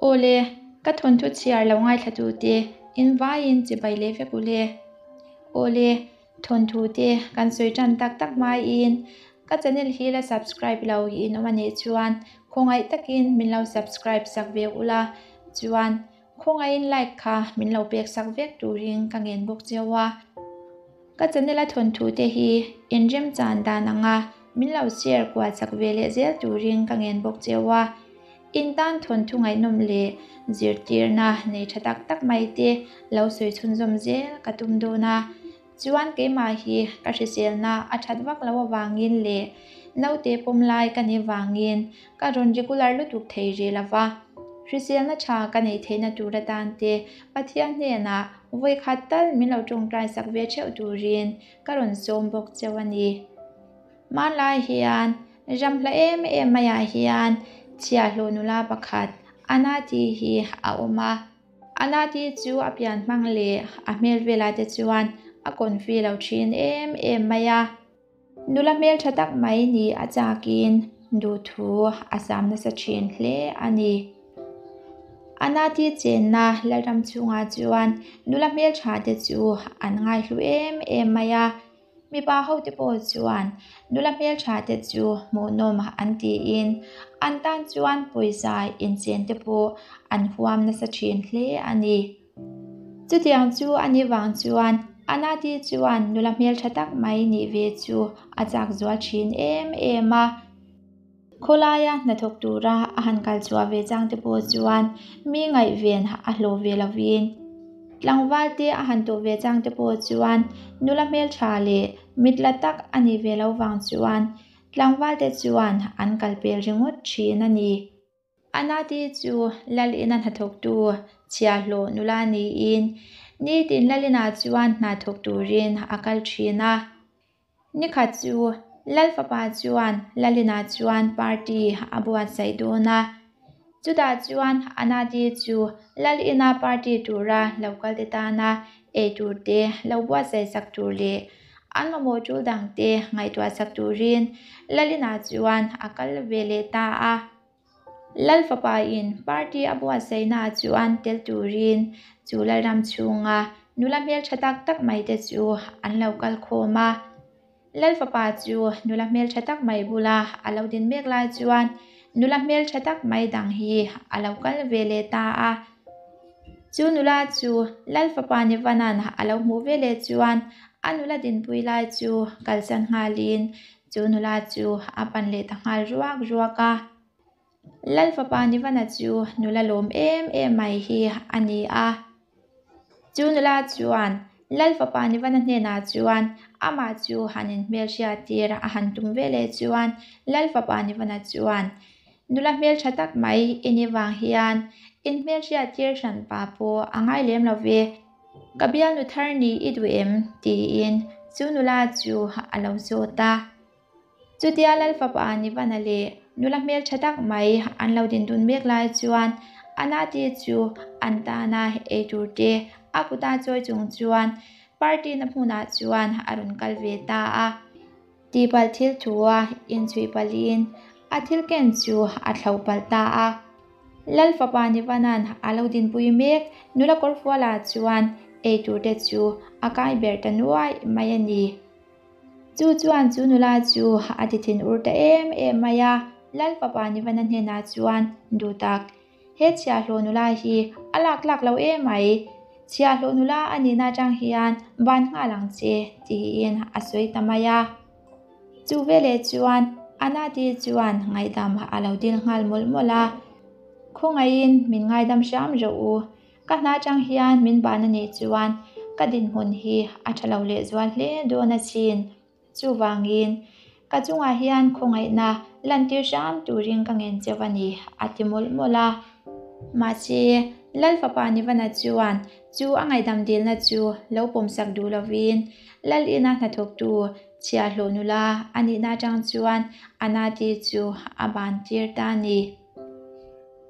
Awle, ka thawnthu chhiar lo ngaithla tute in vaiin chibai leh vek ule. Awle, thawnthu te kan sawi tan tak tak hmaiin ka channel hi la subscribe lo in awm anih chuan khawngaih takin min lo subscribe sak ve ula chuan Khawngaihin like kha min lo pek sak vek turin ka ngen bawk cheu a. Ka channel a thawnthu te hi inremchan dan anga min lo share kual chak ve leh zel turin ka ngen bawk cheu a. In tan thawnthu ngaihnawm leh zirtirna nei tha tak tak mai te lo sawi chhunzawm zel ka tum dawn a. Chuan keimah hi ka hriselna a that vak lo avangin leh naute pawm lai ka nih vangin ka rawn regular lutuk thei rih lo va. Hriselna tha ka neih theihna tur atan te Pathian hnenah vawikhat tal min lo tawngtai sak ve theuh turin ka rawn sawm bawk cheu a ni. Hmanlai hian ram hla em em maiah hian chhiahhlawh nula pakhat Anati hi a awm a. Anati chu a pian hmang leh a hmel velah te chuan a confi lo thin em em mai a. Nula hmel tha tak mai ni a chakin duhthu a sam nasa thin hle a ni. Anati chenna Lalram chhungah chuan nula hmel tha te chu an ngaihlu em em mai a. Mipa hote pawh chuan nula hmeltha te chu hmuhnawm an tiin an tan chuan pawisa inchen te pawh an huam nasa thin hle a ni. Chutiang chu a nih vang chuan Anati chuan nula hmeltha tak mai nih ve chu a chak zual thin em em a. Khawlaia hnathawk tura a han kal chhuah ve chang te pawh chuan mi ngaihven a hlawh ve lovin tlangval te a han tawh ve chang te pawh chuan nula hmeltha leh mit la tak a nih ve lo vang chuan tlangval te chuan an kal pel ringawt thin a ni. Anati chu Lalina hnathawktu chhiahhlawh nula niin nitin Lalina chuan hna thawk turin a kal thin a. Nikhat chu Lal fapa chuan Lalina chuan party a buatsaih dawn a. Chutah chuan Anati chu Lalina party tura lo kal te tana ei tur te lo buatsaih sak tur leh an mamawh tul dang te ngaihtuah sak turin Lalina chuan a kal ve leh ta a. Lal fapa in party a buatsaihna ah chuan tel turin chu Lalram chhunga nula hmeltha tak tak mai te chu an lo kal khawm a. Lal fapa chu nula hmeltha tak mai bula a lo din mek lai chuan nula hmeltha tak mai dang hi a lo kal ve leh ta a. Chu nula chu Lal fapa Nivanan a lo hmuh ve leh chuan a nula dinpui lai chu kalsan nghalin Chu nula chu a pan leh ta nghal ruak ruak a. Lal fapa Nivana chu nula lawm em em mai hi a ni a. Chu nula chuan Lal fapa Nivana hnenah chuan amah chu han inhmelhriat tir a han tum ve leh chuan Lal fapa Nivana chuan nula hmeltha tak mai i ni vang hian inhmelhriat tir hran pa pawh a ngai lem lo ve. Ka bialnu thar ni i duh em? tiin chu nula chu a lo zawt a. Chutia Lalfapa Nivana leh nula hmeltha tak mai an lo din dun mek lai chuan Anati chu an tana ei tur te a kuta chawi chung chuan party na hmunah chuan a rawn kal ve ta a. Tihpalh thil thua inchhuih palhin a thil ken chu a thloh palh ta a. Lal fapa Nivanan a lo dinpui mek nula kawrfualah chuan ei tur te chu a kai ber ta nuai mai a ni. Chu chuan chu nula chu a ti thin ur ta em em mai a, Lal fapa Nivana hnenah chuan duh tak, He chhiahhlawh nula hi a lak tlak lo em mai, chhiahhlawh nula a nihna atang hian ban nghal ang che tiin a sawi ta mai a. Chu veleh chuan Anati chuan ngaihdam a lo dil nghal mawlh mawlh a, Khawngaihin min ngaidam hram rawh u, ka hna atang hian min ban a nih chuan ka dinhmun hi a tha lo lehzual hle dawn asin. Chuvangin, ka chungah hian khawngaihna lantir hram turin ka ngen cheu a ni, a ti mawlh mawlh a. Mahse, Lal fapa Nivana chuan chu a ngaihdam dilna chu lo pawmsak duh lovin, Lal ina hnathawktu chhiahhlawh nula a nihna atang chuan Anati chu a ban tir ta a ni.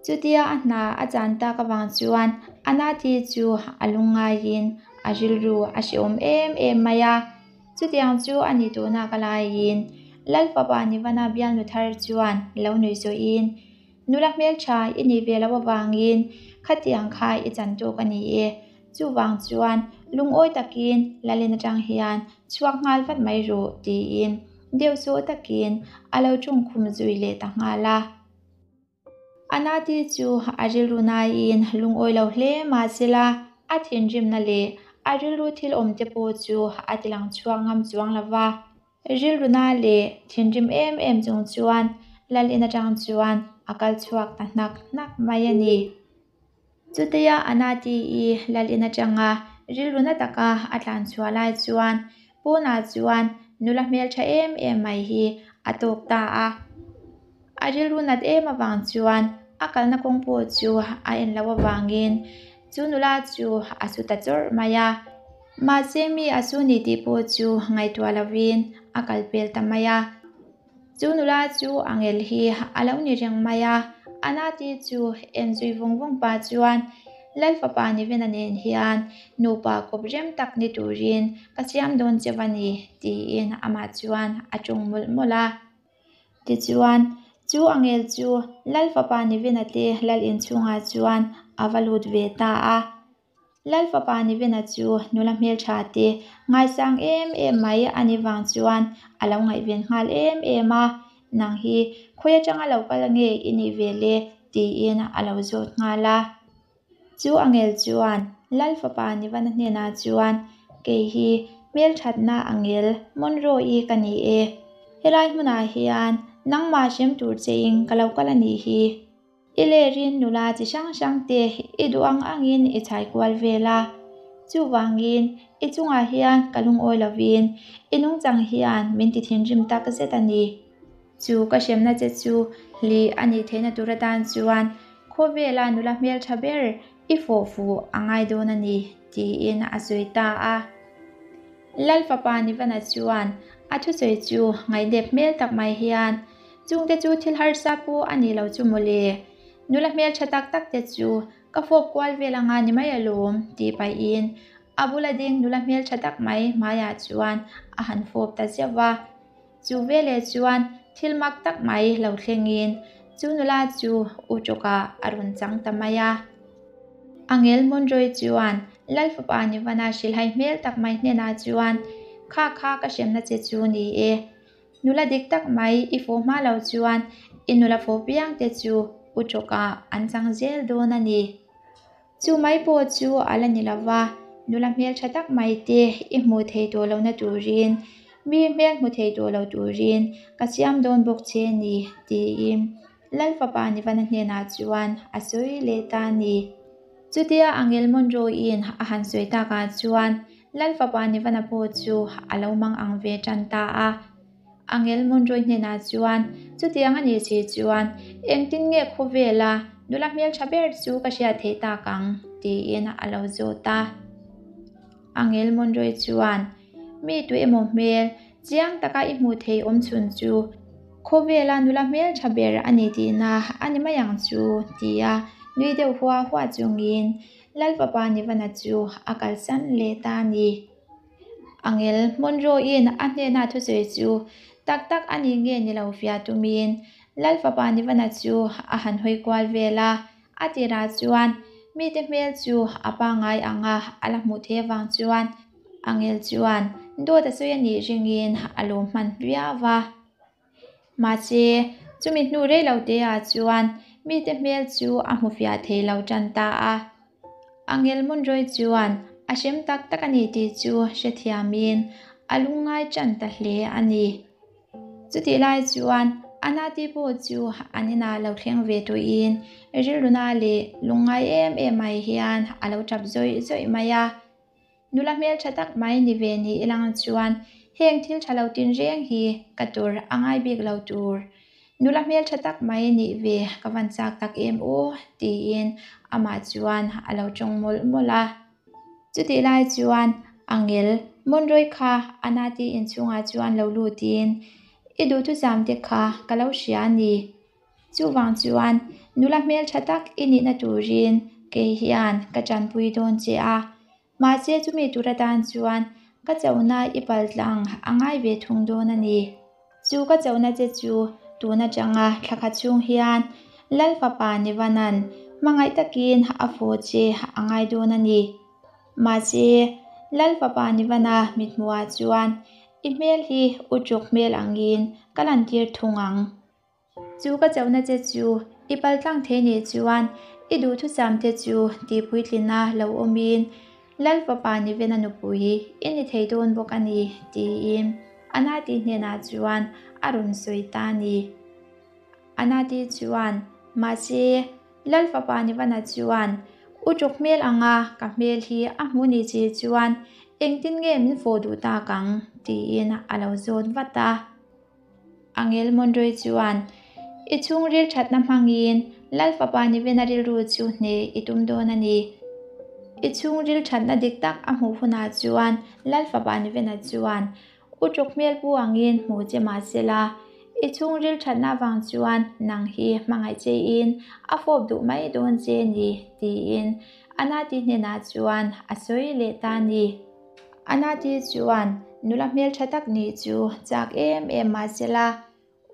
Chutia a hna a chan tak avang chuan Anati chu a lungngaiin a rilru a hrehawm em em mai a. Chutiang chu a ni tuna ka laiin Lal fapa Nivana bialnu thar chuan lo nui zawhin, Nula hmeltha i nih ve loh avangin khatiang kha i chan tawk a ni e. Chuvang chuan lungawi takin Lalin atang hian chhuak nghal vat mai rawh tiin deuhsawh takin a lo tawngkhum zui leh ta nghal a. Anati chu a rilru naiin lungawi lo hle mahsela a thinrimna leh a rilru thil awmte pawh chu a tilang chhuak ngam chuang lo va. Rilruna leh thinrim em em chung chuan Lalin atang chuan a kal chhuak ta hnak hnak mai a ni. Chutia Anati-i Lalin atanga rilruna taka a tlan chhuah lai chuan pawnah chuan nula hmeltha em em mai hi a tawk ta a. A rilru nat em avang chuan a kalna kawng pawh chu a en loh avangin chu nula chu a su ta chawrh mai a. Mahse mi a su ni tih pawh chu ngaihtuah lovin a kal pel ta mai a. Chu nula chu a ngel hi a lo ni reng mai a, Anati chu en zui vawng vawng pah chuan Lal fapa Nivena nen hian nupa kawp rem tak ni turin ka siam dawn cheu a ni tiin amah chuan a tawng mawlh mawlh a. Tichuan, chu angel chu Lal fapa Nivena te Lal inchhungah chuan a va lut ve ta a. Lal fapa Nivena chu nula hmeltha te ngaisang em em mai a ni vang chuan a lo ngaihven nghal em em a, Nang hi khawi atanga lo kal nge i nih ve le? tiin a lo zawt nghal a. Chu angel chuan Lal fapa Nivana hnenah chuan, Kei hi hmelthatna angel Monroe-i ka ni e. Helai hmunah hian nangmah hrem tur chein ka lo kal a nih hi. I lerin nula chi hrang hrang te i duh ang angin i chhai kual vel a. Chuvangin i chungah hian ka lungawi lovin i nungchang hian min ti thinrim tak zet a ni. Chu ka hremna che chu hlih a nih theihna tur atan chuan khawvela nula hmeltha ber i fawh fuh a ngai dawn a ni, tiin a sawi ta a. Lal fapa Nivana chuan a thusawi chu ngaihdep hmel tak mai hian, Chungte chu thil harsa pawh a ni lo chu mawle, nula hmeltha tak tak te chu ka fawp kual vel anga ni mai alawm, tih pahin a bula ding nula hmeltha tak mai hmaiah chuan a han fawp ta zeuh va. Chu veleh chuan thil mak tak mai lo thlengin chu nula chu u tawkah a rawn chang ta mai a. Angel Monroy chuan Lal fapa Nivana hrilhai hmel tak mai hnenah chuan, Kha kha ka hremna che chu ni e. Nula dik tak mai i fawh hma lo chuan i nula fawh piang te chu u tawkah an chang zel dawn a ni. Chu mai pawh chu a la ni lo va, nula hmel tha tak mai te i hmuh thei tawh lohna turin, mi hmel hmu thei tawh lo turin ka siam dawn bawk che ni, tiin Lal fapa Nivana hnenah chuan a sawi leh ta a ni. Chutia Angel Monroe-in a han sawi takah chuan Lal fapa Nivana pawh chu a lo mang ang ve tan ta a. Angel Monroy hnenah chuan, Chutiang a nih si chuan, engtin nge khawvela nula hmeltha ber chu ka hriat theih tak ang? tiin a lo zawt a. Angel Monroy chuan, Mi tu emaw hmel, chiang taka i hmuh theih awm chhun chu khawvela nula hmeltha ber a ni tihna a ni mai ang chu, tia nui deuh hua hua chungin Lalfapa Nivana chu a kalsan leh ta a ni. Angel Monroe-in a hnena thusawi chu tak tak a ni nge ni lo fia tumin Lal fapa Nivana chu a han hawi kual vel a, a tirah chuan mite hmel chu a pangngai anga a la hmuh theih avang chuan Angel chuan dawt a sawi a nih ringin a lo hman viau va. Mahse, chumi hnu rei lo te ah chuan mite hmel chu a hmu fiah thei lo tan ta a. Angel Monroy chuan a hrem tak tak a ni tih chu hrethiamin a lungngai tan ta hle a ni. Chutih lai chuan Anati pawh chu an inah lo thleng ve tawhin rilruna leh lungngai em em mai hian a lo tap zawih zawih mai a. Nula hmeltha tak mai ni ve ni ilang chuan heng thil tha lo tinreng hi ka tur a ngai bik lo tur. Nula hmeltha tak mai nih ve ka van chak tak em aw tiin amah chuan a lo tawng mawlh mawlh a. Chutih lai chuan Angel Monroy kha Anati inchhungah chuan lo lutin I duhthusam te kha ka lo hria a ni. Chuvang chuan nula hmeltha tak i nihna turin kei hian ka tanpui dawn che a, mahse chumi tur atan chuan ka chona i pal tlang a ngai ve thung dawn a ni. Chu ka chona che chu tun atanga thla khat chhung hian Lal Fapa Nivana'n hmangaih takin a fawh che a ngai dawn a ni. Mahse, Lal Fapa Nivana mithmuhah chuan i hmel hi u chuk hmel angin ka lantir thung ang. Chu ka chauhna che chu i paltlang thei nih chuan i duhthusam te chu tihpuitlina lo awmin Lal Fapa Nivena nupui i ni thei dawn bawk a ni, tiin Anati hnenah chuan a rawn sawi ta a ni. Anati chuan, Mahse, Lal Fapa Nivana chuan, U ṭawk hmel anga ka hmel hi a hmu ni che chuan engtin nge min fawh duh tak ang? tiin a lo zawt vat a. Angel Monroy chuan, I chhungril thatna hmangin Lal Fapa Nivena rilru chu hneh i tum dawn a ni. I chhungril thatna dik tak a hmuh hunah chuan Lal Fapa Nivena chuan U ṭawk hmel pu angin hmu che mah sela, i chhungril thatna avang chuan nang hi hmangaih chein a fawp duh mai dawn che ni, tiin Anati hnenah chuan a sawi leh ta a ni. Anati chuan nula hmeltha tak nih chu chak em em mah sela,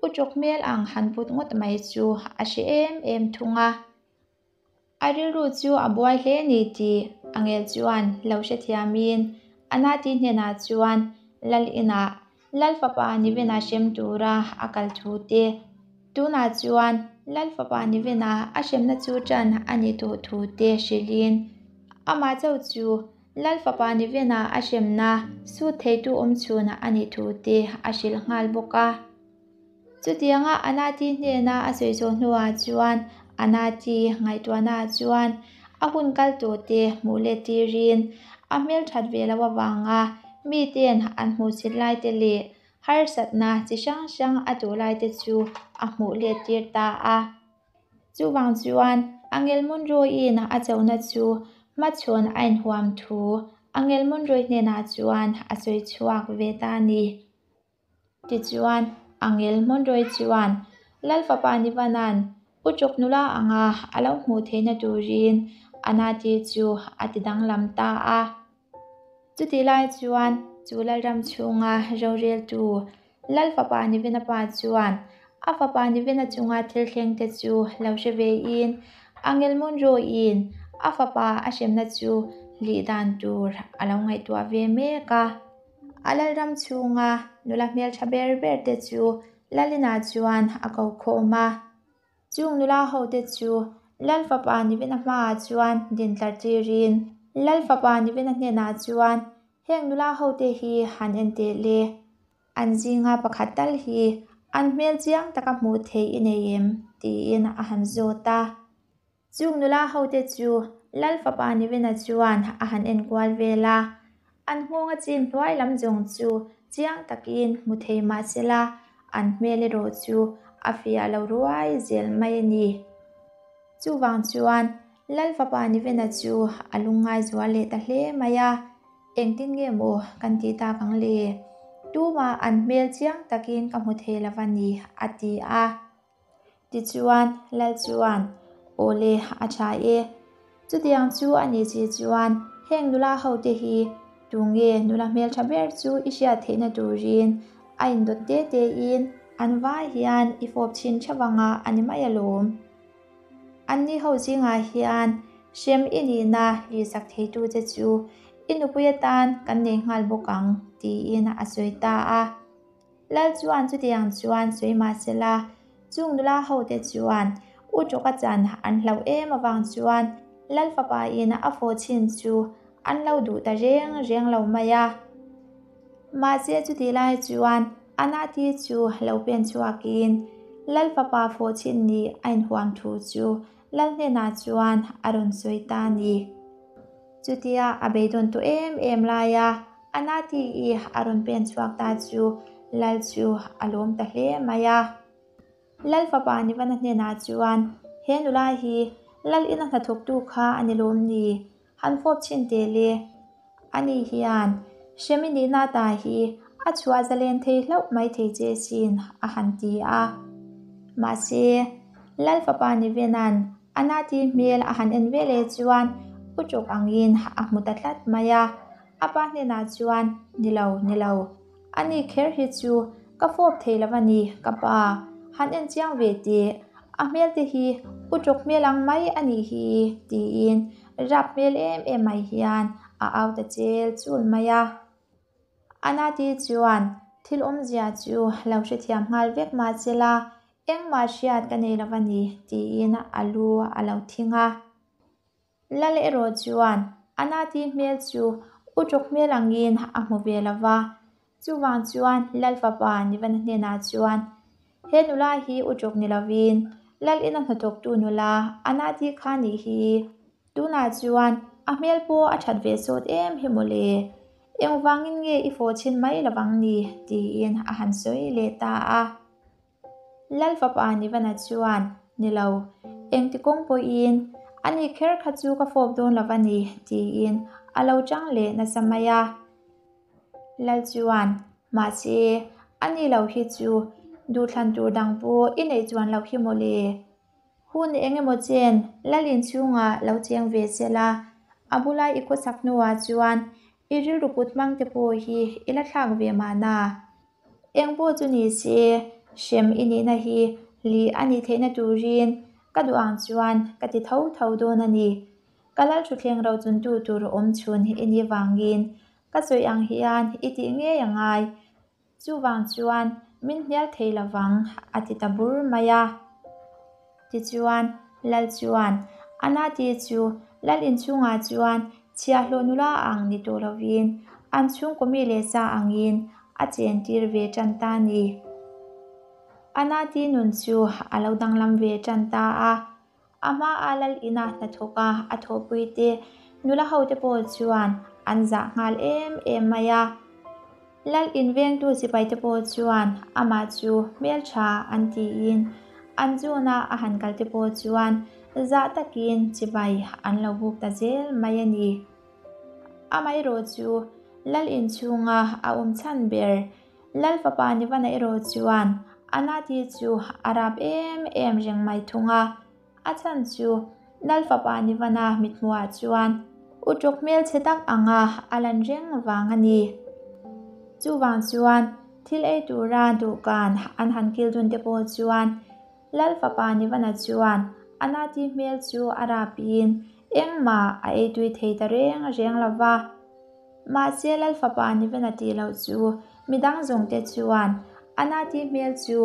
u ṭawk hmel ang han put ngawt mai chu a hre em em thung a. A rilru chu a buai hle ni tih Angel chuan lo hrethiamin Anati hnenah chuan Lal inah Lal fapa Nivena hrem tura a kal thu te, tunah chuan Lal fapa Nivena a hremna chu ṭan a ni tawh thu te hrilhin amah chauh chu Lal fapa Nivena a hremna sut theitu awmchhun a nih thu te a hrilh nghal bawk a. Chutianga Anati hnena a sawi zawh hnuah chuan Anati ngaihtuahnaah chuan a hun kal tawhte hmuh let tirin a hmel that ve loh avanga miten an hmuhsit laite leh harsatna chi hrang hrang a duh laite chu a hmuh let tir ta a. Chuvang chuan Angel Monroe-in a chohna chu hmachhawn a inhuam thu Angel Monroe hnenah chuan a sawi chhuak ve ta a ni. Tichuan, Angel Monroy chuan Lal fapa Nivana'n U Chawk nula anga a lo hmuh theihna turin Anati chu a ti danglam ta a. Chutih lai chuan chu Lalram chhunga roreltu Lal fapa Nivena pa chuan a fapa Nivena chunga thil thlengte chu lo hre vein Angel Monroy-in a fapa a hremna chu hlih dan tur a lo ngaihtuah ve mek a. A lalram chhunga nula hmeltha ber ber te chu Lalina chuan a ko khawm a. Chung nula ho te chu Lal fapa Nivena hmaah chuan din tlar tirin Lal fapa Nivena hnenah chuan heng nula ho te hi han en teh le. An zinga pakhat tal hi an hmel chiang taka hmuh theih i nei em? tiin a han zawt a. Chung nula hote chu Lal fapa Nivena chuan a han enkual vel a, an nghawng a chin hnuai lam zawng chu chiang takin hmu thei mah sela an hmel erawh chu a fiah lo ruai zel mai a ni. Chuvang chuan Lal fapa Nivena chu a lungngai zual leh ta hle mai a, engtin nge maw kan tih tak ang le? Tumah an hmel chiang takin ka hmu thei lo a ni, a ti a. Tichuan, Lal chuan, Aw le, a tha e. Chutiang chu a ni chi chuan, heng nula hote hi tunge nula hmeltha ber chu i hriat theihna turin a indawt te tein an vai hian i fawp thin theuh anga a ni mai alawm. Anni ho zingah hian hrem i nihna lihsak theitu che chu i nupui atan kan nei nghal bawk ang, tiin a sawi ta a. Lal chuan chutiang chuan sawi mah sela, chung nula hote chuan U Tawka chan an hlauh em avang chuan Lal fapa in a fawh chin chu an lo duh ta reng reng lo mai a. Mahse chutih lai chuan Anati chu lo pen chhuakin Lal fapa fawh chin nih a inhuam thu chu Lal hnenah chuan a rawn sawi ta a ni. Chutia a beidawn tawh em em laia Anati i a rawn pen chhuak ta chu Lal chu a lawm ta hle mai a. Lal fapa Nivana hnenah chuan, He nula hi Lal ina hnathawktu kha a ni lawm ni? Han fawp chhin teh le. Ani hian Hremi nihna ta hi a chhuah zalen thei hlauh mai thei che sin, a han ti a. Mahse, Lal fapa Nivena'n Anati hmel a han en veleh chuan u chawk angin a hmu ta tlat mai a. A pa hnenah chuan, Ni lo, ni lo. Ani kher hi chu ka fawp thei lo a ni, ka pa. Han en chiang ve teh. A hmel te hi uṭawk hmel ang mai a nih hi tiin rap hmel em em mai hian a au ta chel chul mai a. Anati chuan thil awmzia chu lo hrethiam nghal vek mahsela engmah hriat ka nei lo a ni tiin a lu a lo thing a. Lal erawh chuan Anati hmel chu uṭawk hmel angin a hmu ve lo va, chuvang chuan Lal fapa Nivana hnenah chuan, He nula hi uṭawk ni lovin Lal ina hnathawktu nula Anati kha nih hi. Tunah chuan a hmel pawh a that ve sawt em hi mawle. Engvangin nge i fawh chhin mai lovang ni? tiin a han sawi leh ta a. Lal fapa Nivana chuan, Ni lo, engti kawng pawhin ani kher kha chu ka fawp dawn lo a ni, tiin a lo chang leh nasa mai a. Lal chuan, Mahse, ani lo hi chu duhthlan tur dang pawh i neih chuan loh hi mawle. Hun eng emaw chen Lal inchhungah lo cheng ve se la, a bula i khawsak hnuah chuan i rilru put hmang te pawh hi i la thlak ve mahna. Eng pawh chu ni se, hrem i nihna hi lih a nih theihna turin ka duh ang chuan ka ti tho tho dawn a ni. Ka lal thutthleng ro chuntu tur awm chhun i nih vangin ka sawi ang hian i tih ngei a ngai. Chuvang chuan min hnial thei lovang a ti ta bur mai a. Tichuan, Lal chuan, Anati chu Lal inchhungah chuan chhiahhlawh nula ang ni tawh lovin an chhungkaw mi leh sa angin a chentir ve tan ta a ni. Anati nun chu a lo danglam ve tan ta a. A hmaa Lal ina hnathawka a thawhpuite nula hote pawh chuan an zah nghal em em mai a. Lal invengtu sipaite pawh chuan amah chu hmeltha an tiin an zuna a han kalte pawh chuan zah takin chibai an lo buk ta zel mai a ni. Amaherawh chu Lal inchhunga a awm chhan ber Lal fapa Nivana erawh chuan Anati chu a rap em em reng mai thung a. A chhan chu Lal fapa Nivana mithmuhah chuan uṭawk hmelchhe tak anga a lan reng vang a ni. Chuvang chuan thil ei tura dawhkan an han kil dun te pawh chuan Lal fapa Nivana chuan Anati hmel chu a rapin engmah a ei tui thei ta reng reng lo va. Mahse Lal fapa Nivena tih loh chu midang zawngte chuan Anati hmel chu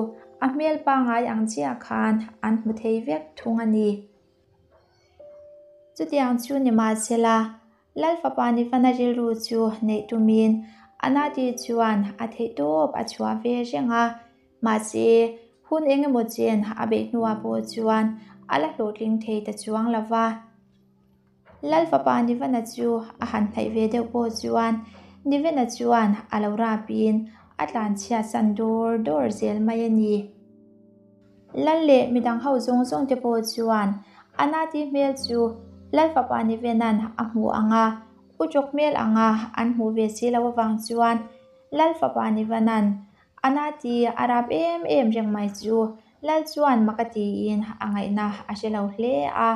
a hmel pangngai ang chiah khan an hmu thei vek thung a ni. Chutiang chu ni mahsela Lal fapa Nivena rilru chu neih tumin Anati chuan a theihtawp a chhuah ve reng a. Mahse hun eng emaw chen a beih hnuah pawh chuan a la hlawhtling thei ta chuang lo va. Lal fapa Nivana chu a han hnaih ve deuh pawh chuan Nivena chuan a lo rapin a tlanchhiat san dawr dawr zel mai a ni. Lal leh midang ho zawng zawng te pawh chuan Anati hmel chu Lal fapa Nivena'n a hmuh ang a, Uṭawk hmel anga an hmuh ve si loh avang chuan Lal fapa Nivana'n Anati a rap em em reng mai chu Lal chuan mak a tiin a ngaihna a hre lo hle a.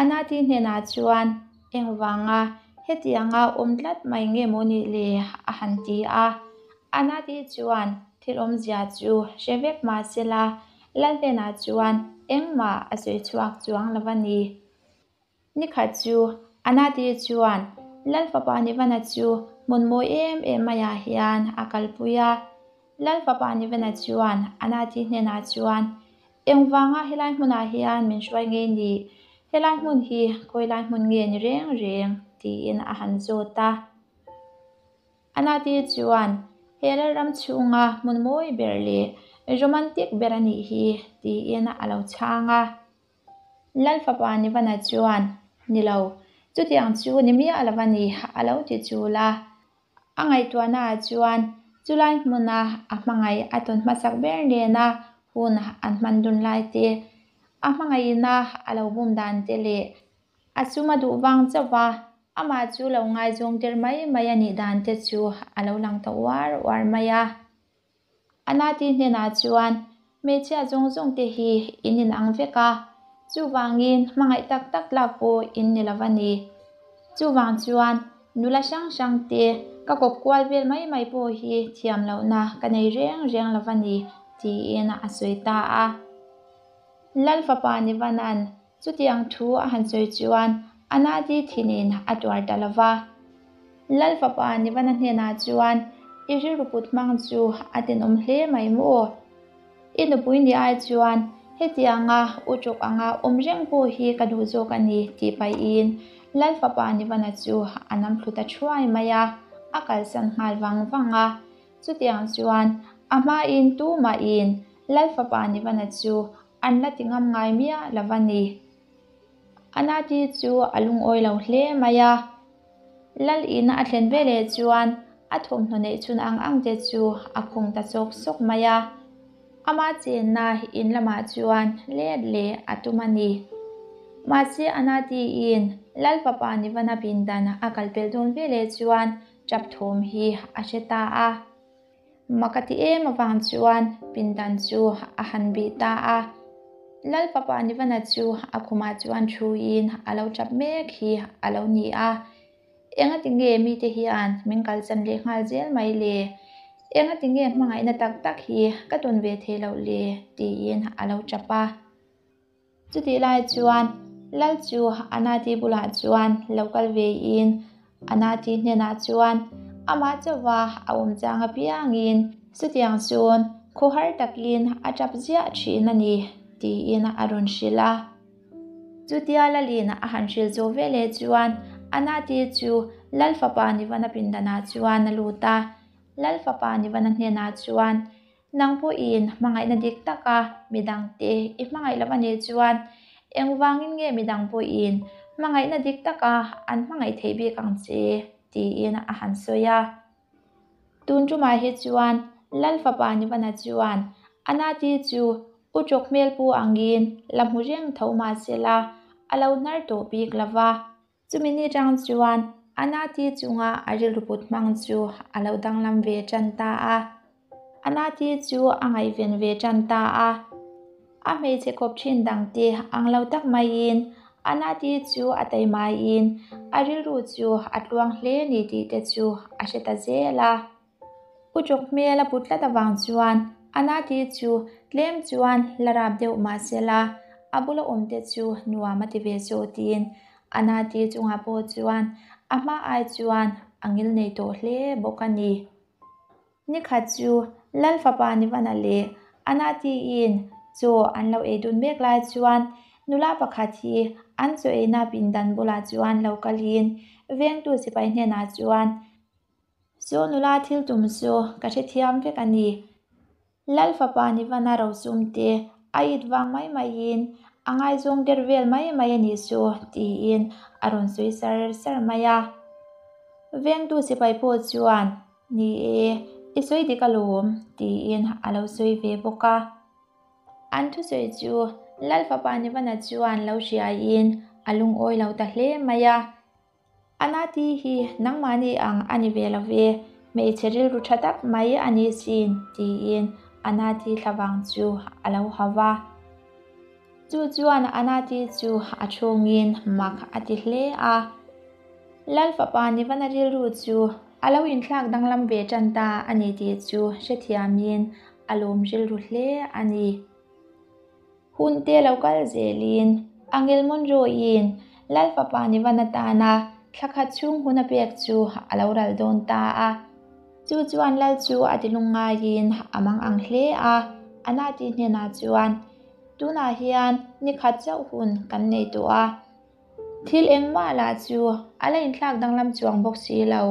Anati hnenah chuan, Engvanga hetianga awm tlat mai nge maw nih le? a han ti a. Anati chuan thil awmzia chu hre vek mah sela, Lal hnenah chuan engmah a sawi chhuak chuang lo a ni. Nikhat chu Anati chuan Lal fapa Nivana chu hmun mawi em em maiah hian a kalpui a. Lal fapa Nivana chuan Anati hnenah chuan, Engvanga helai hmunah hian min hruai ngei ni? Helai hmun hi khawi lai hmun nge ni reng reng? tiin a han zawt a. Anati chuan, He lalram chhunga hmun mawi ber leh romantic ber a nih hi, tiin a lo chhang a. Lal fapa Nivana chuan, Ni lo, chutiang chu ni miah lo a ni, a lo ti chul a. A ngaihtuahnaah chuan chulai hmuna a hmangaih a tawn hmasak ber nena hun an hman dun lai te, a hmangaihna a lo bum dan te leh a sum a duh vang chauh va, amah chu lo ngaizawng tir mai mai a nih dan te chu a lo lang ta uar uar mai a. Anati hnenah chuan, Hmeichhia zawng zawng te hi in inang vek a, chuvangin hmangaih tak tak tlak pawh in ni lo a ni. Chuvang chuan nula hrang hrang te ka kawp kual vel mai mai pawh hi thiam lohna ka nei reng reng lo a ni, tiin a sawi ta a. Lal fapa Nivana'n chutiang thu a han sawi chuan Anadi thinin a tuar ta lo va. Lal fapa Nivana hnenah chuan, I rilru put hmang chu a tenawm hle mai maw? I nupui ni ai chuan hetianga u ṭawk anga awm reng pawh hi ka duh zawk a ni tih pahin Lal fapa Nivana chu a nam thlu ta thuai mai a, a kalsan nghal vang vang a. Chutiang chuan a hmain tumahin Lal fapa Nivana chu an la ti ngam ngai miah lo a ni. Anati chu a lungawi lo hle mai a. Lal in a thlen veleh chuan a thawmhnaw neih chhun ang ang te chu a khung ta sawk sawk mai a. Ama chenna in lamah chuan let leh a tum a ni. Mahse Anati-in Lal fapa Nivana pindan a kal pelh dawn veleh chuan tap thawm hi a hre ta a. Mak a ti em avang chuan pindan chu a han bih ta a. Lal fapa Nivana chu a khumah chuan thuin a lo tap mek hi a lo ni a. Engati nge mite hian min kalsan leh nghal zel mai le? Engati nge hmangaihna tak tak hi ka tawn ve thei loh le? tiin a lo tap a. Chutih lai chuan Lal chu Anati bulah chuan lo kal vein Anati hnenah chuan amah chauha a awm chang apiangin chutiang chuan khawhar takin a tap ziah thin a ni tiin a rawn hrilh a. Chutia Lalin a han hrilh zawh veleh chuan Anati chu Lal fapa Nivana pindanah chuan a lut a. Lal fapa Nivana hnenah chuan Nang pawhin hmangaihna dik taka midangte i hmangaih loh a nih chuan engvangin nge midang pawhin hmangaihna dik taka an hmangaih theih bik ang che? tiin a han sawi a. Tun tumah hi chuan Lal fapa Nivana chuan Anati chu u chawk hmel pu angin la hmu reng tho mahsela a lo hnar tawh bik lo va. Chumi ni tang chuan Anati chunga a rilru put hmang chu a lo danglam ve tan ta a. Anati chu a ngaihven ve tan ta a. A hmeichhe khawp thin dangte ang lo tak maiin Anati chu a taimaiin a rilru chu a tluang hle ni tih te chu a hre ta zel a. U chawk hmel a put tlat avang chuan Anati chu tlem chuan la rap deuh mahsela a bula awm te chu nuam a ti ve zawh tiin Anati chungah pawh chuan a hma ai chuan a ngil nei tawh hle bawk a ni. Nikhat chu Lal fapa Nivana leh Anati-in chaw an lo ei dun mek lai chuan nula pakhat hi an chaw eina pindan bulah chuan lo kalin vengtu sipai hnenah chuan Chu nula thil tum chu ka hrethiam vek a ni. Lal fapa Nivana rosum te a it vang mai maiin a ngaizawng der vel mai mai a nih chu tiin a rawn sawi sar sar mai a. Vengtu sipai pawh chuan, Ni e, i sawi dik alawm tiin a lo sawi ve bawk a. An thusawi chu Lal fapa Nivana chuan lo hriaiin a lungawi lo ta hle mai a. Anati hi nangmahni ang a ni ve lo ve, hmeichhe rilru tha tak mai a ni sin, tiin Anati thlavang chu a lo hau va. Chu chuan Anati chu a chhungin mak a ti hle a. Lal fapa Nivana rilru chu a lo inthlak danglam ve tan ta a ni tih chu hrethiamin a lawm rilru hle a ni. Hun te lo kal zelin Angel Monroe-in Lal fapa Nivan atana thla khat chhung hun a pek chu a lo ral dawn ta a. Chu chuan Lal chu a ti lungngaiin a mang ang hle a, Anati hnenah chuan, Tunah hian ni khat chauh hun kan nei tawh a, thil engmah lah chu a la inthlak danglam chuang bawk si lo.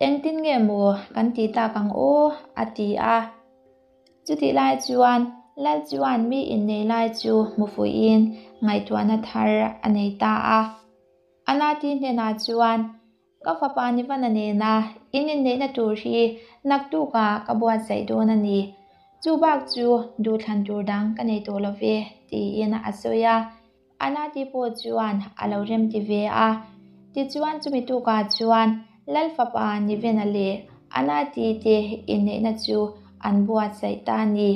Engtin nge maw kan tih tak ang aw? a ti a. Chutih lai chuan Lal chuan mi innei lai chu hmu fuihin ngaihtuahna thar a nei ta a. Anati hnenah chuan, Ka fapa Nivana nena in inneihna tur hi naktukah ka buatsaih dawn a ni. Chu bak chu duhthlan tur dang ka nei tawh lo ve, tiin a sawi a. Anati pawh chuan a lo remti ve a. Tichuan chumi tukah chuan Lal fapa Nivena leh Anati te inneihna chu an buatsaih ta a ni.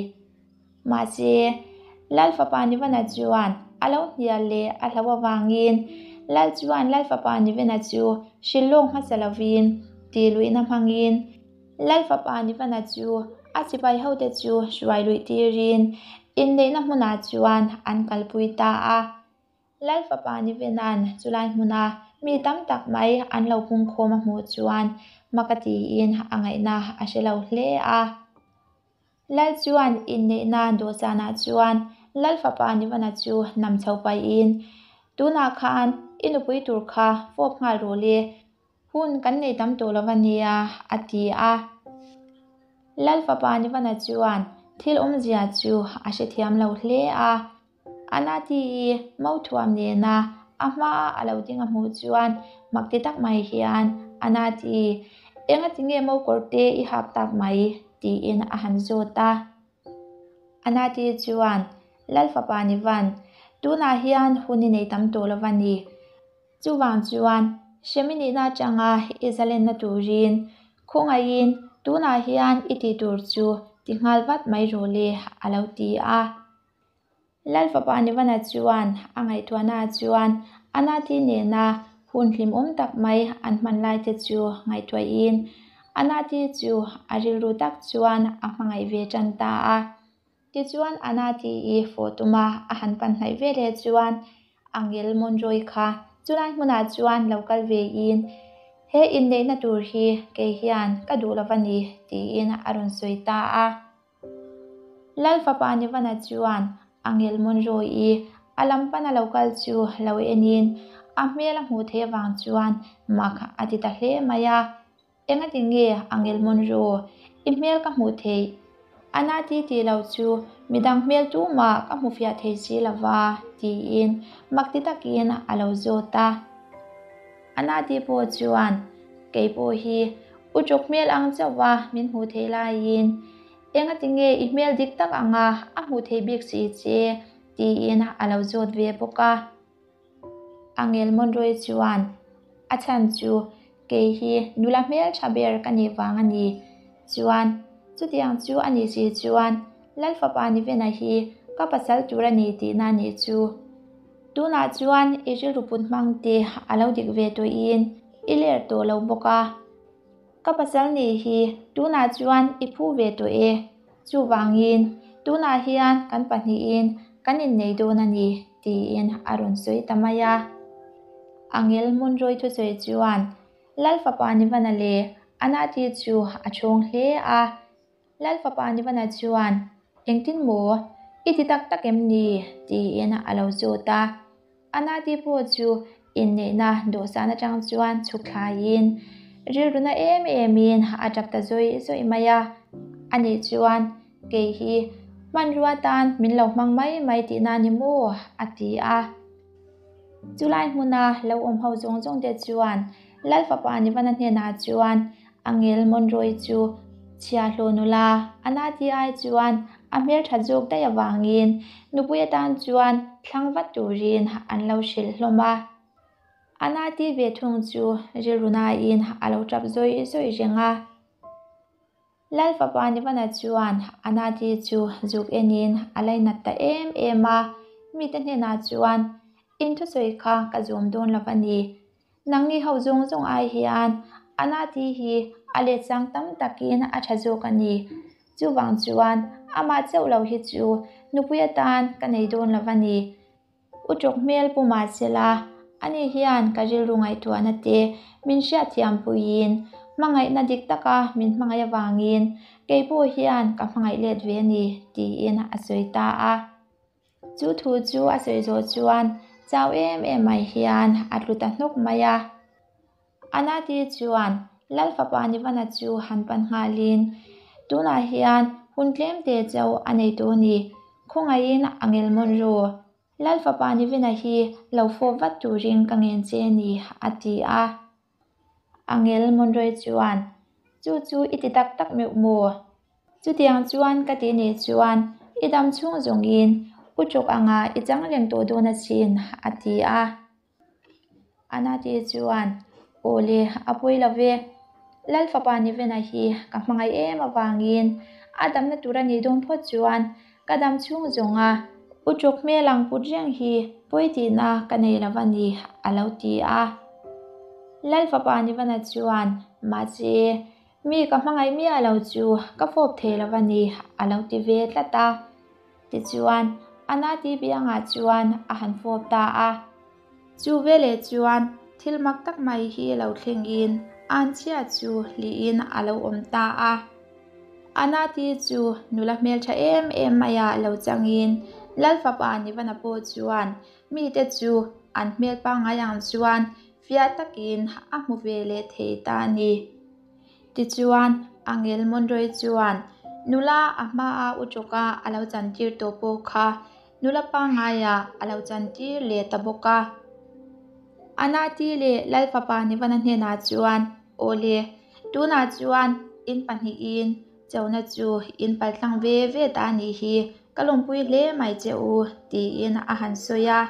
Mahse, Lal fapa Nivana chuan a lo hnial leh a hlauh avangin Lal chuan Lal fapa Nivena chu hrilh lawk hmasa lovin tih luihna hmangin Lal fapa Nivana chu a sipai hote chu hruai luih tirin Inneihna hmunah chuan an kalpui ta a. Lal fapa ni vena'n chulai hmuna mi tam tak mai an lo pungkhawm a hmuh chuan mak a tiin a ngaihna a hre lo hle a. Lal chuan inneihna dawhsanah chuan Lal fapa Nivana chu nam chho paihin, Tunah khan i nupui tur kha fawp nghal rawh le, hun kan nei tam tawh lo a nia, a ti a. Lal fapa Nivana chuan thil awmzia chu a hrethiam lo hle a. Anati-i Mauthuam nena a hmaa a lo ding a hmuh chuan mak ti tak mai hian, Anati, engati nge Maukawr te i hak tak mai? tiin a han zawt a. Anati chuan, Lal fapa ni van, tunah hian hun i nei tam tawh lo va ni. Chuvang chuan, hrem i nihna atanga i zalenna turin khawngaihin tunah hian i tih tur chu ti nghal vat mai rawh le, a lo ti a. Lal fapa Nivana chuan a ngaihtuahna chuan Anati nena hun hlimawm tak mai an hman lai te chu ngaihtuahin Anati chu a rilru tak chuan a hmangaih ve tan ta a. Tichuan Anati-i fawh tuma a han pan hnaih ve leh chuan Angel Monroy kha chulai hmunah chuan lo kal vein he inneihna tur hi kei hian ka duh lo va ni tiin a rawn sawi ta a. Lal fapa Nivana chuan Angel Monroe-i a lam pana lo kal chu lo enin a hmel a hmuh theih avang chuan mak a ti ta hle mai a. Engati nge Angel Monroe, i hmel ka hmuh theih? A na ti tih lo chu midang hmel tumah ka hmu fiah thei si lova tiin mak ti takin a lo zawt a. A na ti pawh chuan kei pawh hi U chawk hmel ang chauh a min hmuh theih laiin engati nge i hmel dik tak anga a hmuh theih bik si che tiin a lo zawt ve bawk a. Angel Monroe chuan a chhan chu kei hi nula hmel tha ber ka nih vang a ni. Chuan chutiang chu a nih si chuan Lal fapa Nivena hi ka pasal tur a ni tihna a nih chu. Tunah chuan i rilru put hmang te a lo dik ve tawhin i ler tawh lo bawk a. Ka pasal nih hi tunah chuan i phu ve tawh e. Chuvangin tunah hian kan pahnihin kan innei dawn a ni tiin a rawn sawi ta mai a. Angel Monroy thusawi chuan Lal fapa Nivana leh Anati chu a chhawng hle a. Lal fapa Nivana chuan, Engtin maw? I ti tak tak em ni? tiin a lo zawt a. Anati pawh chu inneihna dawhsan atang chuan chhuk thlaiin rilruna em emin a tap ta zawih zawih mai a. Ani chuan, Kei hi hmanrua tan min lo hmang mai mai tihna ni maw? a ti a. Chulai hmuna lo awm ho zawng zawng te chuan Lal fapa Nivana hnenah chuan Angel Monroy chu chhiahhlawh nula a na ti ai chuan a hmeltha zawk daih avangin nupui atan chuan thlang vat turin an lo hrilh hlawm a. A na ti ve thung chu rilru nain a lo tap zawih zawih reng a. Lal fapa Nivana chuan Anati chu zuk enin a lainat ta em em a, mite hnenah chuan, In thusawi kha ka zawm dawn lo a ni. Nangni ho zawng zawng ai hian Anati hi a let sang tam takin a tha zawk a ni. Chuvang chuan amah chauh lo hi chu nupui atan ka nei dawn lo a ni. U chawk hmel pu mahsela, ani hian ka rilru ngaihtuahna te min hriatthiam puiin hmangaihna dik taka min hmangaih avangin kei pawh hian ka hmangaih let ve a ni, tiin a sawi ta a. Chu thu chu a sawi zawh chuan chau em em mai hian a tlu ta hnawk mai a. Anati chuan Lal fapa Nivana chu han pan nghalin, Tunah hian hun tlem te chauh a nei tawh a ni, khawngaihin a ngel mawlh ru. Lal fapa Nivina hi lo fawp vat turin ka ngen che a ni, a ti a. Angel Monroy chuan, Chu chu i ti tak tak meuh maw? Chutiang chuan ka ti nih chuan i dam chhung zawngin u chawk anga i chang reng tawh dawn asin, a ti a. Anati chuan, Aw le, a pawi lo ve. Lal fapa Nivena hi ka hmangaih em avangin a damna tur a nih dawn phawt chuan ka dam chhung zawnga u chawk hmel ang put reng hi pawi tihna ka nei lo va ni, a lo ti a. Lal fapa Nivana chuan, Mahse, mi ka hmangaih miah lo chu ka fawp thei lo va ni, a lo ti ve tlat a. Tichuan, Anati biangah chuan a han fawp ta a. Chu veleh chuan thil mak tak mai hi lo thlengin anchhia chu hlihin a lo awm ta a. Anati chu nula hmeltha em em maia lo changin Lalfapa Nivana pawh chuan mite chu an hmel pangngai ang chuan fiah takin a hmu ve leh thei ta a ni. Tichuan, Angel Monroy chuan nula a hmaa u tawka a lo chantir tawh pawh kha nula pangngaiah a lo chantir leh ta bawk a. Anati leh Lalfapa Nivana hnenah chuan, Awle, tunah chuan in pahnihin chona chu in paltlang ve ve ta a nih hi, ka lawmpui hle mai che u, tiin a han sawi a.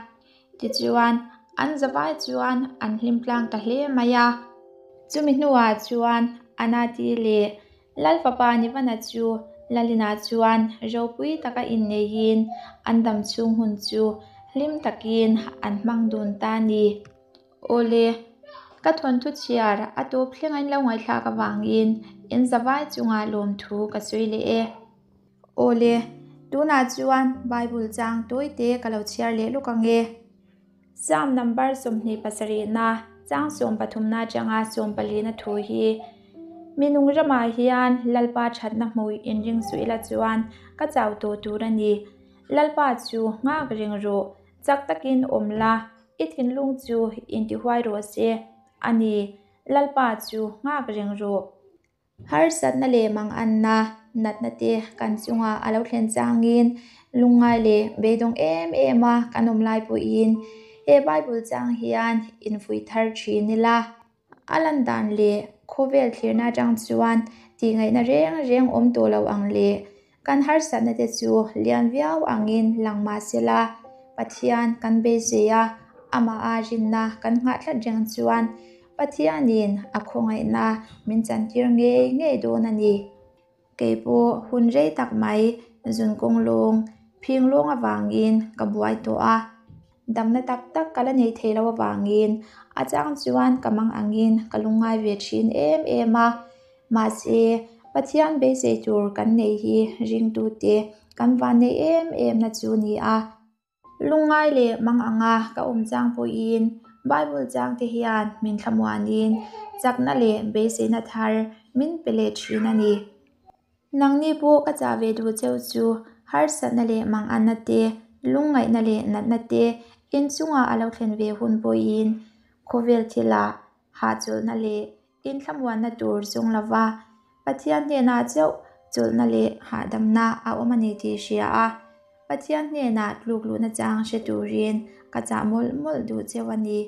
Tichuan, an zavai chuan an hlim tlang ta hle mai a. Chumi hnuah chuan Anati leh Lalfapa Nivana chu Lalina chuan ropui taka inneihin an dam chhung hun chu hlim takin an hmang dun ta a ni. Awle, ka thawnthu chhiar a tawp thleng a in lo ngaihthlak avangin in zavai chungah lawmthu ka sawi leh e. Awle, tunah chuan Bible chang tawite ka lo chhiar leh lawk ang e. Psalm number 27na chang 13na atanga 14na thu hi Minung ramah hian Lalpa thatna hmui inring suh ila chuan ka chau tawh tur a ni. Lalpa chu nghak reng rawh, chak takin awm la, i thinlung chu intihuai rawh se. A ni, Lalpa chu nghak reng rawh. Harsatna leh manganna, natna te kan chunga a lo thlen changin lungngai leh beidawng em em a kan awm lai pawhin he Bible chang hian infuih thar thin ila. A lan dan leh khawvel thlirna atang chuan tihngaihna reng reng awm tawh lo ang leh Kan harsatna te chu lian viau angin lang mah sela, Pathian kan beisei a, amaha rinna kan nghah tlat reng chuan Pathianin a khawngaihna min chantir ngei ngei dawn a ni. Kei pawh hun rei tak mai zun kawng lawng, phing lawng avangin ka buai tawh a. Damna tak tak ka la nei thei lo avangin a chang chuan ka mang angin ka lungngai ve thin em em a. Mahse, Pathian beisei tur kan neih hi ringtute kan van neih em em na chu ni a. Lungngai leh mang anga ka awm chang pawhin Bible changte hian min thlamuanin chakna leh beiseina thar min pe leh thin a ni. Nangni pawh ka chah ve duh cheu chu harsatna leh manganna te, lungngaihna leh natna te inchungah a lo thlen ve hun pawhin khawvel thilah hahchawlhna leh inthlamuanna tur zawng lova Pathian hnenah chauh chawlhna leh hahdamna a awm a ni tih hria a, Pathian hnenah tlukluhna chang hre turin ka chah mawlh mawlh duh cheu a ni.